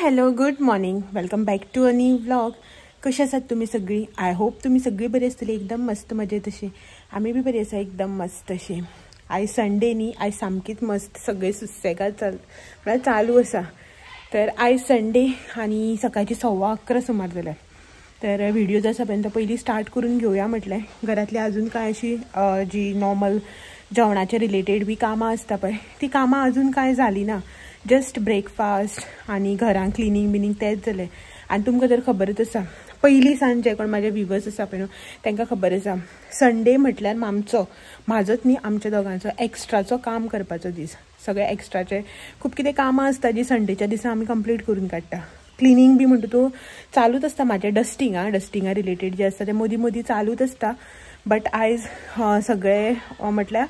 Hello good morning, welcome back to a new vlog. कशी आसात तुम्ही सगळी? I hope तुम्ही सगळी बरी आसतली, एकदम मस्त मजेत अशी. आमी बी बरी आसा, एकदम मस्त अशी. आयज संडे न्ही, आयज सामकीच मस्त सगळे सुसेगाद चाल म्हळ्यार चालू आसा. तर आयज संडे आनी सकाळची 11:15 सुमार जाल्या. तर व्हिडिओ जो आसा पळय तो पयलीं स्टार्ट करून घेवया म्हटलें. घरांतली अजून कांय अशी जी नॉर्मल जेवणाचे रिलेटेड बी कामां आसता पळय ती कामां अजून कांय जाली ना. जस्ट ब्रेकफास्ट आनी घरान क्लिनींग बिनींग तेंच जालें. आनी तुमकां तर खबरच आसा, पयलीं सान जे कोण म्हाजे व्युवर्स आसा पळय न्हू तांकां खबर आसा, संडे म्हटल्यार आमचो, म्हाजोच न्ही आमच्या दोगांचो एक्स्ट्राचो काम करपाचो दीस. सगळे एक्स्ट्राचे खूब कितें कामां आसता जी संडेच्या दिसा आमी कंप्लीट करून काडटा. क्लिनींग बी म्हणटा तूं चालूच आसता, म्हाजें डस्टिंग डस्टिंगा रिलेटेड जें आसता तें मदीं मदीं चालूच आसता. बट आयज सगळे म्हटल्यार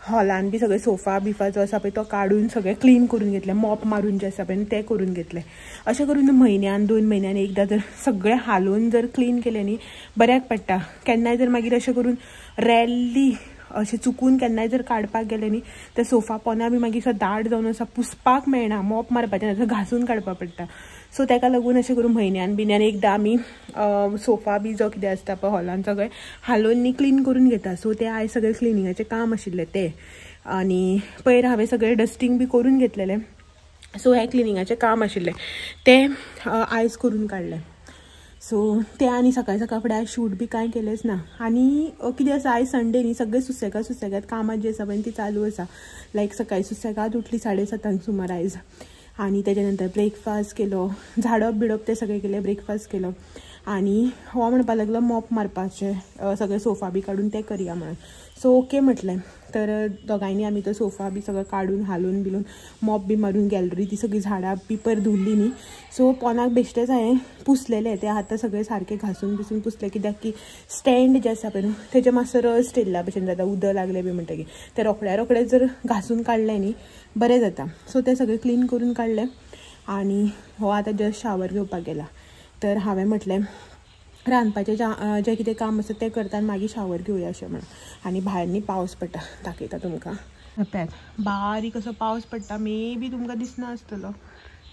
हॉलान बी सगळे सोफा बिफा जो आसा पळय तो काडून सगळें क्लीन करून घेतलें, मॉप मारून जें आसा पळय तें करून घेतलें. अशें करून म्हयन्यान 2 म्हयन्यान एकदां जर सगळें हालोवन जर क्लीन केलें न्ही बऱ्याक पडटा. केन्नाय जर मागीर अशें करून रॅरली अशें चुकून केन्नाय जर काडपाक गेलें न्ही तर सोफा पोना बी मागीर दाट जावन आसा, पुसपाक मेळना, मॉप मारपाचें ना, घासून काडपाक पडटा. सो ताका लागून अशें करून म्हयन्यान बिन्यान एकदां आमी सोफा बी जो कितें आसता पळय हॉलान सगळें हालोवन न्ही क्लीन करून घेता. सो तें आयज सगळें क्लिनिंगाचें काम आशिल्लें तें. आनी पयर हांवें सगळें डस्टींग बी करून घेतलेलें. सो हें क्लिनिंगाचें काम आशिल्लें तें आयज करून काडलें. सो तें आनी सकाळी सकाळ फुडें आयज शूट बी कांय केलेंच ना. आनी कितें आसा, आयज संडे न्ही, सगळें सुसेगाद सुसेगाद कामां जी आसा पळय ती चालू आसा. लायक सकाळी सुसेगाद उठली 7:30 सुमार आयज. आनी तेच्या नंतर ब्रेकफास्ट केलो, झाडप बिडप तें सगळें केलें, ब्रेकफास्ट केलो. आनी हो म्हणपाक लागलो मॉप मारपाचें सगळें सोफा बी काडून तें करया म्हणून. सो ओके म्हटलें. तर दोगांयनी आमी तो सोफा बी सगळो काडून हालून बिलून मॉप बी मारून गॅलरी ती सगळी झाडां पिपर धुवली न्ही. सो पोनाक बेश्टेच हांवें पुसलेलें तें आतां सगळें सारकें घासून बिसून पुसलें, कित्याक की स्टँड जें आसा पळय न्हू तेजें मातसो रस्ट येयल्ल्या भशेन जाता, उदक लागलें बी म्हणटकीर तें रोखड्या रोखडें जर घासून काडलें न्ही बरें जाता. सो तें सगळें क्लीन करून काडलें. आनी हो आतां जस्ट शावर घेवपाक गेला. तर हांवें म्हटलें रांदपाचें जें कितें काम आसा तें करता आनी मागीर शावर घेवया अशें म्हणून. आनी भायर न्ही पावस पडटा, दाखयता तुमकां. पळयात बारीक असो पावस पडटा, मे बी तुमकां दिसना आसतलो,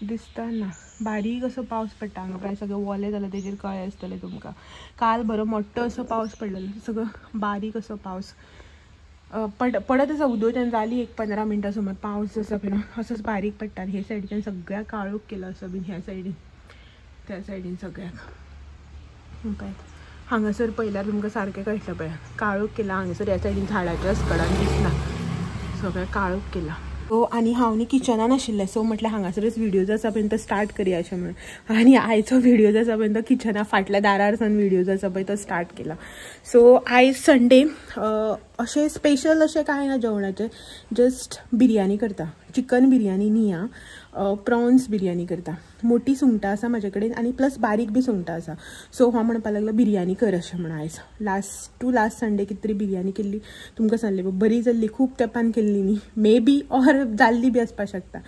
दिसता ना, बारीक असो पावस पडटा हांगा. पळय सगळें ओलें जालां तेजेर कळ्ळें आसतलें तुमकां. काल बरो मोठो असो पावस पडलेलो, सगळो बारीक असो पावस पडत आसा. उदोच्यान जाली एक 15 मिनटां सुमार पावस आसा पळय असोच बारीक पडटा. हे सायडीच्यान सगळ्याक काळोख केलो असो बीन, ह्या सायडीन त्या सायडीन सगळ्याक. पळयात हांगासर पळयल्यार तुमकां सारकें कळटलें, पळय काळोख केला हांगासर, ह्या सायडीन झाडाच्या स्कडान दिसना, सगळें काळोख केला. सो आनी हांव न्ही किचनान आशिल्लें. सो म्हटलें हांगासरच व्हिडियो जो आसा पळय तो स्टार्ट करया अशें म्हणून. आनी आयचो व्हिडियो जो आसा पळय तो किचना फाटल्या दारार सावन व्हिडियो जो आसा पळय तो स्टार्ट केला. सो आयज संडे, अशें स्पेशल अशें कांय ना जेवणाचें, जस्ट बिरयानी करता. चिकन बिरयानी न्ही आं, प्रॉन्स बिरयानी करता. मोठी सुंगटां आसा म्हाजे कडेन आनी प्लस बारीक बी सुंगटां आसा. सो हांव म्हणपाक लागलो बिरयानी कर अशें म्हणून. आयज लास्ट टू लास्ट संडे कितें तरी बिरयानी केल्ली, तुमकां सांगलें बरी जाल्ली, खूब तेंपान केल्ली न्ही, मे बी ऑर जाल्ली बी आसपाक शकता.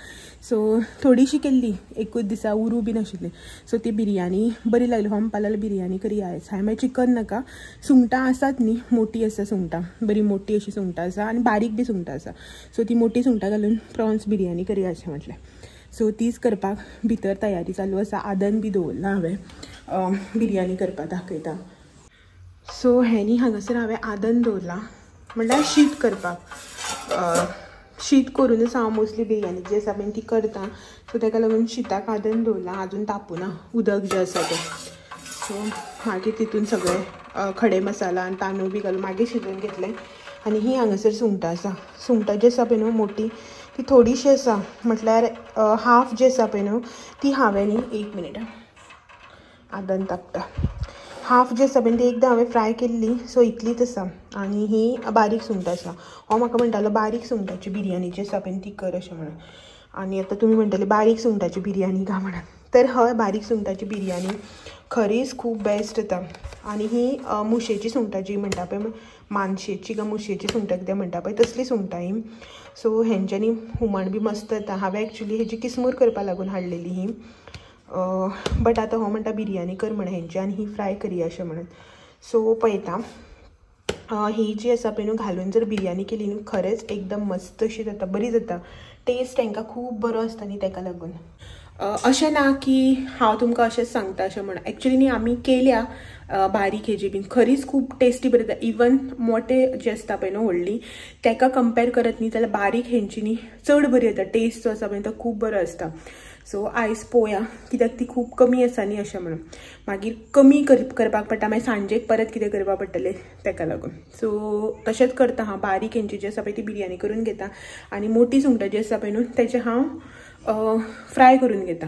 सो थोडीशी केल्ली, एकूच दिसा उरू बी नाशिल्ली. सो ती बिरयानी बरी लागली. हांव म्हणपाक लागलो बिरयानी करया आयज. हांवें मागीर चिकन नाका, सुंगटां आसात न्ही, मोठी आसा सुंगटां, बरी मोठी अशी सुंगटां आसा आनी बारीक बी सुंगटां आसा. सो ती मोठी सुंगटां घालून प्रॉन्स बिरयानी करया अशें म्हटलें. सो तीच करपाक भितर तयारी चालू आसा. आदन बी दवरलां हांवें बिरयानी करपाक, दाखयता. सो हें न्ही हांगासर हांवें आदन दवरलां म्हणल्यार शीत करपाक. शीत करूनच हांव मोस्टली बिरयानी जी आसा पळय ती करता. सो ताका लागून शिताक आदन दवरलां, आजून तापुना उदक जें आसा तें. सो मागीर तितून सगळे खडे मसाला आनी तांदूळ बी घालून मागीर शिजोवन घेतलें. आनी ही हांगासर सुंगटां आसा, सुंगटां जी आसा पळय न्हू मोठी, ती थोडीशी आसा, म्हटल्यार हाफ जी आसा पळय न्हू ती हांवें न्ही, एक मिनीट आदन तापता, हाफ जी आसा पळय ती एकदां हांवें फ्राय केल्ली. सो इतलीच आसा. आनी ही बारीक सुंगटां आसा. हो म्हाका म्हणटालो बारीक सुंगटाची बिरयानी जी आसा पळय ती कर अशें म्हणून. आनी आतां तुमी म्हणटले बारीक सुंगटाची बिरयानी काय म्हणून, तर हय बारीक सुंगटाची बिरयानी खरीच खूब बेस्ट येता. आनी ही मुशेची सुंगटां जी म्हणटा पळय, मानशेची काय मुशेची सुंगटां कितें म्हणटा पळय तसली सुंगटां ही. सो हेंच्यांनी हुमण बी मस्त येता. हांवें एक्चुली हेजी किसमूर करपाक लागून हाडलेली ही, बट आतां हो म्हणटा बिरयानी कर म्हण हेंची आनी ही फ्राय करया अशें म्हणून. सो पळयता ही जी आसा पळय न्हू घालून जर बिरयानी केली न्हू खरेंच एकदम मस्त अशी जाता, बरी जाता. टेस्ट तांकां खूब बरो आसता न्ही, ताका लागून. अशें ना की हांव तुमकां अशेंच सांगता अशें म्हणून. एक्चुली न्ही आमी केल्या बारीक हेजी बीन खरीच खूब टेस्टी बरी जाता. इवन मोटे जे आसता पळय न्हू व्हडली तेका कंपेर करत न्ही जाल्यार बारीक हेंची न्ही चड बरी येता. टेस्ट जो आसा पळय तो खूब बरो आसता. सो आयज पोवया कित्याक ती खूब कमी आसा न्ही अशें म्हणून मागीर कमी करपाक पडटा, मागीर सांजेक परत कितें करपाक पडटलें तेका लागून. सो तशेंच करता हांव, बारीक हेंची जी आसा पळय ती बिरयानी करून घेता आनी मोठी सुंगटां जी आसा पळय न्हू तेजें हांव फ्राय करून घेता.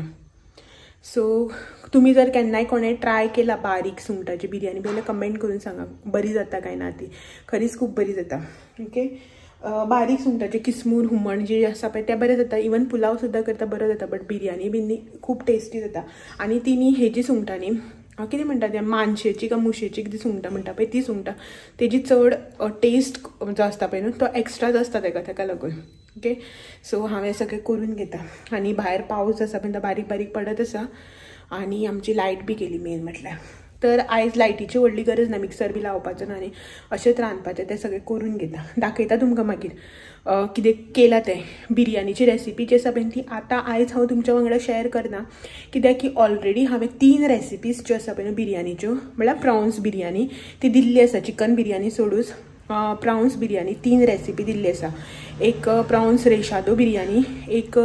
सो तुमी जर केन्नाय कोणें ट्राय केला बारीक सुंगटाची बिरयानी बी जाल्यार कमेंट करून सांगा बरी जाता काय ना ती. खरीच खूब बरी जाता. ओके, बारीक सुंगटाचे किसमूर हुमण जे आसा पळय तें बरें जाता. इवन पुलाव सुद्दां करता बरो जाता, बट बिरयानी बीन खूब टेस्टी जाता. आनी ती न्ही हेजी सुंगटां न्ही कितें म्हणटा तें मानशेची काय मुशेची कितें सुंगटां म्हणटा पळय ती सुंगटां तेजी चड टेस्ट जो आसता पळय न्हू तो एक्स्ट्राच आसता तेका, तेका लागून. ओके, सो हांव हें सगळें करून घेता. आनी भायर पावस आसा पळय तो बारीक बारीक पडत आसा आनी आमची लायट बी गेली मेन म्हटल्यार. तर आयज लायटीची व्हडली गरज ना, मिक्सर बी लावपाचो ना आनी अशेंच रांदपाचें तें सगळें करून घेता. दाखयता तुमकां मागीर कितें केलां तें. बिरयानीची रेसिपी जी आसा पळय ती आतां आयज हांव तुमच्या वांगडा शेअर करना, कित्याक की ऑलरेडी हांवें 3 रेसिपीज ज्यो आसा पळय न्हू बिरयानीच्यो, म्हळ्यार प्रावन्स बिरयानी ती दिल्ली आसा, चिकन बिरयानी सोडूच प्रावन्स बिरयानी 3 रेसिपी दिल्ली आसा. एक प्रावन्स रेशादो बिरयानी, एक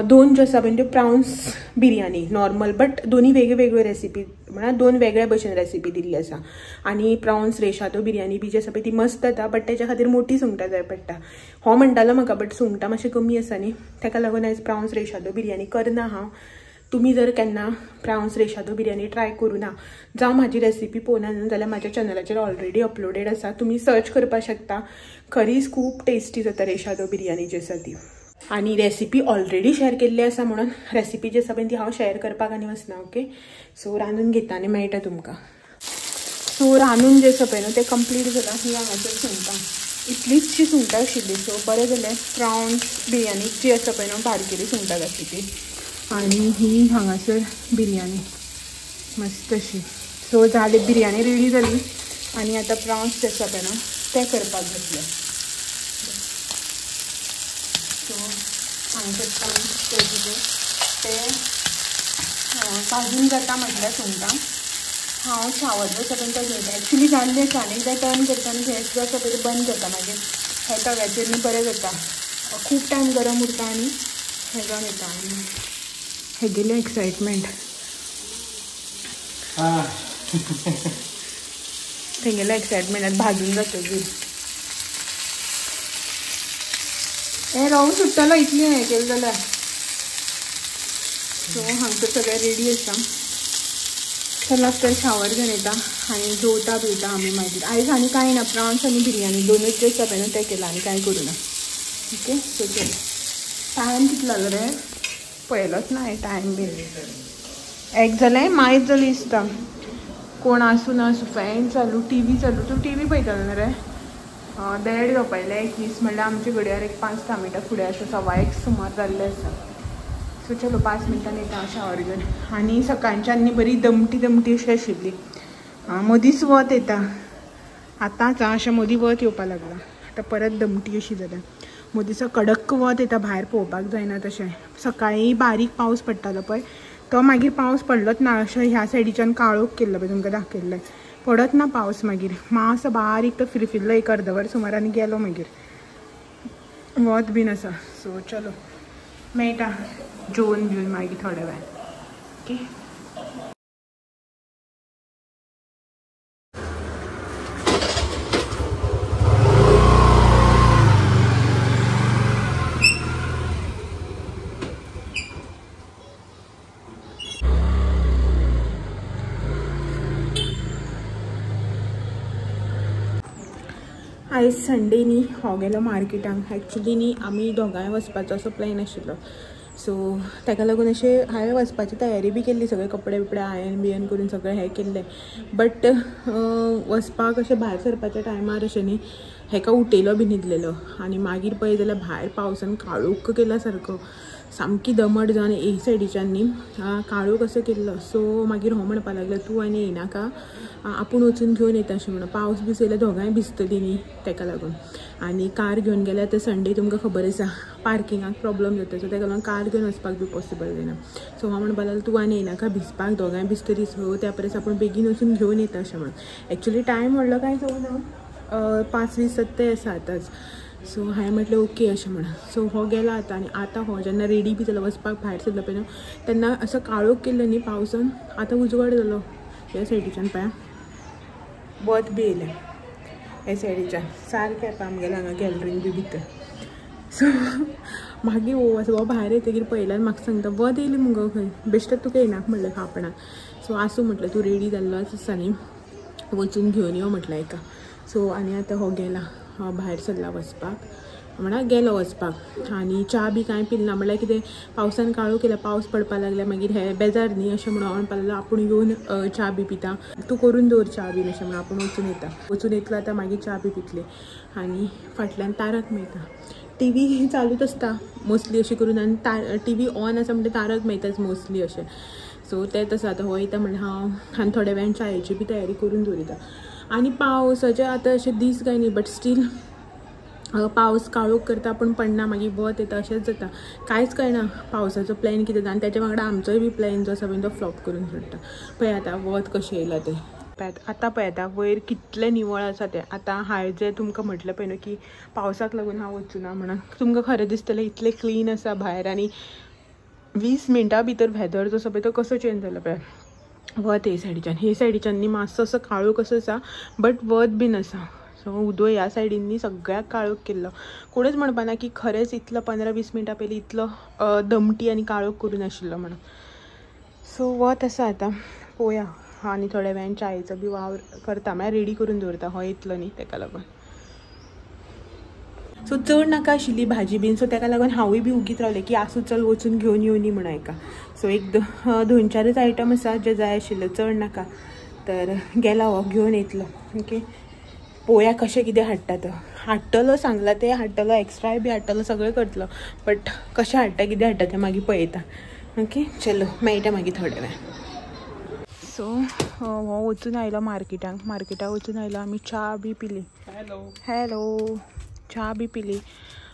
2 ज्यो आसा पळय त्यो प्रावन्स बिरयानी नॉर्मल, बट दोन्ही वेगळे वेगळ्यो रेसिपी म्हळ्यार 2 वेगळ्या भशेन रेसिपी दिल्ली आसा. आनी प्रावन्स रेशादो बिरयानी बी जी आसा पळय ती मस्त जाता, बट तेच्या खातीर मोठी सुंगटां जाय पडटा. हो म्हणटालो म्हाका, बट सुंगटां मातशें कमी आसा न्ही तेका लागून आयज प्रावन्स रेशादो बिरयानी करना हांव. तुमी जर केन्ना प्रावन्स रेशादो बिरयानी ट्राय करूं ना जावं म्हाजी रेसिपी पळोवना न्हू जाल्यार म्हाज्या चॅनलाचेर ऑलरेडी अपलोडेड आसा, तुमी सर्च करपाक शकता. खरीच खूब टेस्टी जाता रेशादो बिरयानी जी आसा ती. आनी रेसिपी ऑलरेडी शेअर केल्ली आसा म्हणून रेसिपी जी आसा पळय ती हांव शेअर करपाक आनी वचना. ओके, सो रांदून घेता आनी मेळटा तुमकां. सो रांदून जें आसा पळय न्हू तें कंप्लीट जालां. ही हांगासर सुंगटां इतलीचशी सुंगटां आशिल्ली. सो बरें जालें प्रावन्स बिरयानी जी आसा पळय न्हू बारकेली सुंगटां घातली ती. आनी ही हांगासर बिरयानी मस्त अशी. सो जाली बिरयानी रेडी जाली आनी आतां प्रावन्स जे आसा पळय न्हू ते करपाक घेतले. सो हांगासर प्रावन्स ते भाजून जाता म्हटल्यार सुंगटां हांव शावर जो आसा पळय तो घेता. एक्चुली जाल्लें आसा आनी एकदां टर्न करता आनी गॅस जो आसा पळय बंद करता, मागीर हे तव्याचेर न्ही बरें जाता, खूब टायम गरम उरता आनी हें जावन येता. आनी हेगेलें एक्सायटमेंट तेंगेलें एक्सायटमेंट भाजून जातकीर हें रव सुट्टलो इतलें हें केलें जाल्यार. सो हांगसर सगळें रेडी आसा. चला तर शावर घेवन येता आनी जेवता बिवता आमी मागीर. आयज आनी कांय ना, प्रावन्स आनी बिरयानी दोनूच जे आसा पळय न्हू तें केलां आनी कांय करूं ना. ओके, सो चल. टायम कितलो जालो रे पळयलोच ना टायम बीन. एक जालें मायज जालें दिसता. कोण आसूं ना आसूं फॅन चालू, टी व्ही चालू. तूं टी व्ही पळयतालो न्हू रे? देड जावपा आयलें 1:20 म्हणल्यार आमचे घडयार एक 5-10 मिनटां फुडें आसा, 1:15 सुमार जाल्लें आसा. सो चलो 5 मिनटां येता हांव शावर घेवन. आनी सकाळच्यान न्ही बरी दमटी दमटी अशी आशिल्ली, मदींच वत येता. आतांच अशें मदीं वत येवपाक लागलां, आतां परत दमटी अशी जाल्या. मदींचो कडक वत येता, भायर पळोवपाक जायना तशें. सकाळीं बारीक पावस पडटालो पळय तो मागीर पावस पडलोच ना, अशें ह्या सायडीच्यान काळोख केल्लो पळय तुमकां दाखयल्लें, पडत ना पावस. मागीर मातसो बारीक तो फिरफिरलो एक अर्दवर सुमार आनी गेलो. मागीर वत बीन आसा. सो चलो मेळटा जेवन बिवन मागीर थोड्या वेळान. ओके, आयज संडे न्ही हो गेलो मार्केटाक. एक्चुली न्ही आमी दोगांय वचपाचो असो प्लॅन आशिल्लो. सो ताका लागून अशें हांवें वचपाची तयारी बी केल्ली, सगळे कपडे बिपडे आयन बियन करून सगळें हें केल्लें. बट वचपाक अशें भायर सरपाच्या टायमार अशें न्ही हेका उठयलो बी न्हिदलेलो आनी मागीर पळय जाल्यार भायर पावसान काळोख केला सारको सामकी दमट जावन एक सायडीच्यान न्ही काळोख असो केल्लो. सो मागीर हो म्हणपाक लागलो तूं आनी येयनाका आपूण वचून घेवन येता अशें म्हणून. पावस बी येयल्यार दोगांय भिजतलीं न्ही तेका लागून. आनी कार घेवन गेल्यार ते संडे तुमकां खबर आसा पार्किंगाक प्रॉब्लम जाता, सो तेका लागून कार घेवन वचपाक बी पॉसिबल जायना. सो हांव म्हणपाक लागलो तूं आनी येयनाका भिजपाक, दोगांय भिजतलीं, सो त्या परस आपूण बेगीन वचून घेवन येता अशें म्हणून. एक्चुली टायम व्हडलो कांय जावना, 5:20 ते आसा आतांच. सो हांवें म्हटलें ओके अशें म्हणून. सो हो गेला आतां आनी आतां हो जेन्ना रेडी बी जालो वचपाक भायर सरलो पळय न्हू तेन्ना असो काळोख केल्लो न्ही पावसान, आतां उजवाड जालो. ह्या सायडीच्यान पळय वत बी येयलें ह्या सायडीच्यान सारकें पळय आमगेल्या हांगा गॅलरीन बी भितर. सो मागीर हो असो हो भायर येतकीर पळयल्यार म्हाका सांगता वत येयली मुगो खंय, बेश्टें तुका येयनाका म्हणलें आपणाक. सो आसूं म्हटलें तूं रेडी जाल्लो आसा न्ही वचून घेवन यो म्हटलें हेका. सो आनी आतां हो गेला भायर सरला वचपाक, म्हणा गेलो वचपाक. आनी च्या बी कांय पिलना, म्हणल्यार कितें पावसान काळोख केला, पावस पडपाक लागला मागीर हे बेजार न्ही अशें म्हणून हांव म्हणपाक लागलो आपूण येवन च्या बी पिता, तूं करून दवर च्या बीन अशें म्हणून आपूण वचून येता. वचून येतलो आतां मागीर च्या बी पितले. आनी फाटल्यान तारक मेहता टी व्ही चालूच आसता मोस्टली अशें करून, आनी टी व्ही ऑन आसा म्हणटा तारक मेहताच मोस्टली अशें. सो तें तसो आतां हो येता म्हणल्यार हांव आनी थोड्या वेळान च्यायेची बी तयारी करून दवरिता. आनी पावसाचे आतां अशें दीस काय न्ही बट स्टील पावस काळोख करता पूण पडना, मागीर वत येता, अशेंच जाता, कांयच कळना पावसाचो प्लॅन कितें जाता. आनी तेच्या वांगडा आमचोय बी प्लॅन जो आसा पळय तो फ्लॉप करून सोडटा. पळय आतां वत कशें येयलां तें पळयात आतां, पळय आतां वयर कितलें निवळ आसा तें. आतां हांवें जें तुमकां म्हटलें पळय न्हू की पावसाक लागून हांव वचूना म्हणून, तुमकां खरें दिसतलें इतलें क्लीन आसा भायर. आनी 20 मिनटां भितर वेदर जो आसा पळय तो कसो चेंज जाला पळय. वत हे सायडीच्यान, हे सायडीच्यान न्ही मातसो असो काळोख कसो आसा बट वत बीन आसा. सो उदो ह्या सायडीन न्ही सगळ्याक काळोख केल्लो, कोणूच म्हणपा ना की खरेंच इतलो 15-20 मिनटां पयलीं इतलो दमटी आनी काळोख करून आशिल्लो म्हणून. सो वत आसा आतां पळोवया. आनी थोड्या वेळान च्यायेचो बी वावर करता, म्हळ्यार रेडी करून दवरता, हो येतलो न्ही तेका लागून. सो चड नाका आशिल्ली भाजी बीन, सो तेका लागून हांवूय बी उगीत रावलें की आसूं चल वचून घेवन येवनी म्हणून हेका. सो एक 2-4 आयटम आसा जे जाय आशिल्ले, चड नाका. तर गेला हो घेवन येतलो. ओके पळोवया कशें कितें हाडटा तो. हाडटलो सांगलां तें हाडटलो, एक्स्ट्राय बी हाडटलो, सगळें करतलो, बट कशें हाडटा कितें हाडटा तें मागीर पळयता. ओके चलो मेळटा मागीर थोड्या वेळान. सो हो वचून आयलो मार्केटाक, मार्केटाक वचून आयलो आमी च्या बी पिली. हॅलो हॅलो च्या बी पिली.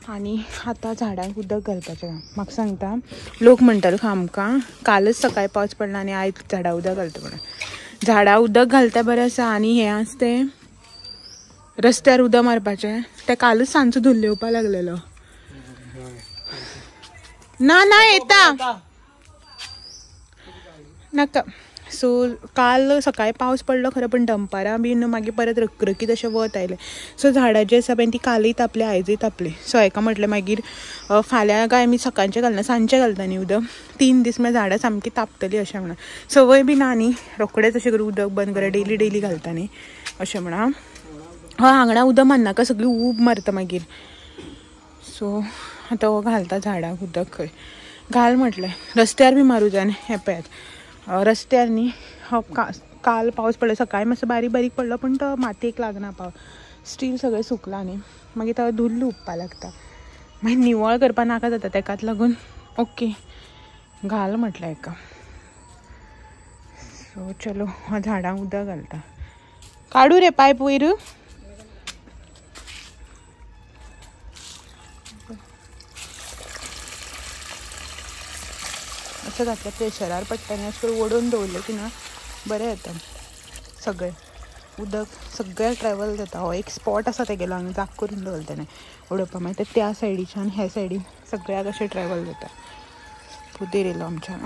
आनी आतां झाडांक उदक घालपाचें. म्हाका सांगता लोक म्हणटाले आमकां कालच सकाळी पावस पडला आनी आयज झाडां उदक घालता म्हणून. झाडां उदक घालता बरें आसा, आनी हें आसा तें रस्त्यार उदक मारपाचें तें कालच सांजचो धुल्ल येवपाक लागलेलो. ना ना येता नाका. सो काल सकाळी पावस पडलो खरो, पण दनपारां बीन मागीर परत रखरखीत अशें वत आयलें. सो झाडां जी आसा पळय ती कालय तापली आयजूय तापली. सो हेका म्हटलें मागीर फाल्यां काय आमी सकाळचें घालना सांजचें घालता न्ही उदक, 3 दीस मागीर झाडां सामकी तापतली अशें म्हणून. संवय बी ना न्ही रोखडेच अशें करून उदक बंद करा, डेली डेली घालता न्ही अशें म्हणा. हय हांगणा उदक मारनाका, सगळी ऊब मारता मागीर. सो आतां हो घालता झाडांक उदक. खंय घाल म्हटलें रस्त्यार बी मारूं जाय न्ही. हें पळयात रस्त्यार न्ही हो काल पावस पडलो, सकाळी मातसो बारीक बारीक पडलो पूण तो मातयेक लागना पावस, स्टील सगळें सुकलां न्ही, मागीर तो धुल्ल हुबपाक लागता, मागीर निवळ करपाक नाका जाता तेकाच लागून. ओके घाल म्हटलें हेका. सो चलो हो झाडांक उदक घालता. काडू रे पायप वयर. अशें घातलें प्रेशरार पडटा न्ही, अशें करून ओडून दवरलें की ना बरें येता सगळें उदक सगळें ट्रॅवल जाता. हो एक स्पॉट आसा तेगेलो हांगा जाग करून दवरलें तेणें उडोवपा, मागीर ते त्या सायडीच्यान ह्या सायडीन सगळ्याक अशें ट्रॅवल जाता. पुदेर येयलो आमच्या.